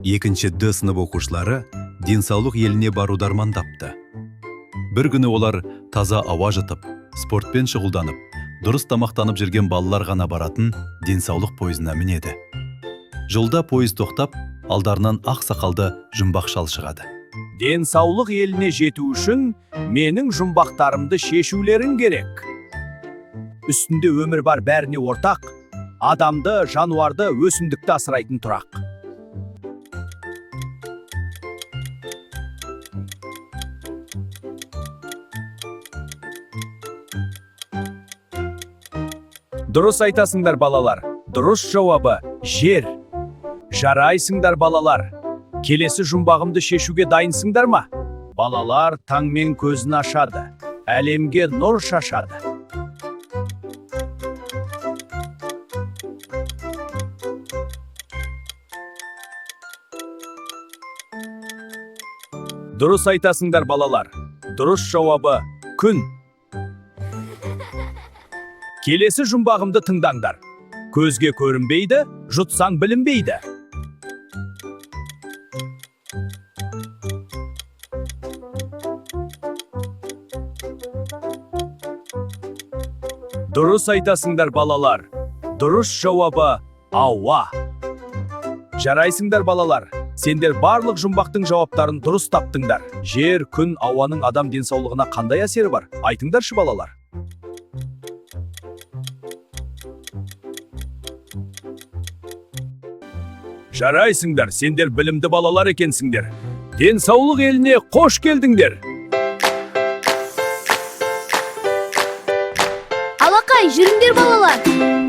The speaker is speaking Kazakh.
Екінші Д сынып оқушылары денсаулық еліне баруды армандапты. Бір күні олар таза ауа жұтып, спортпен шұғылданып, дұрыс тамақтанып жүрген балалар ғана баратын денсаулық пойызына мінеді. Жолда пойыз тоқтап, алдарынан ақ сақалды жұмбақ шал шығады. Денсаулық еліне жету үшін менің жұмбақтарымды шешулерің керек. Үстінде өмір бар, бәріне ортақ, адамды, жануарды, өсімдікті асырайтын тұрақ. Дұрыс айтасыңдар, балалар. Дұрыс жауабы – жер. Жарайсыңдар, балалар. Келесі жұмбағымды шешуге дайынсыңдар ма? Балалар таңмен көзін ашады, әлемге нұр шашады. Дұрыс айтасыңдар, балалар. Дұрыс жауабы – күн. Келесі жұмбағымды тыңдаңдар. Көзге көрінбейді, жұтсаң білінбейді. Дұрыс айтасыңдар, балалар. Дұрыс жауабы – ауа. Жарайсыңдар, балалар. Сендер барлық жұмбақтың жауаптарын дұрыс таптыңдар. Жер, күн, ауаның адам денсаулығына қандай әсері бар? Айтыңдаршы, балалар. Жарайсыңдар, сендер білімді балалар екенсіңдер. Денсаулық еліне қош келдіңдер. Алақай, жүріңдер, балалар.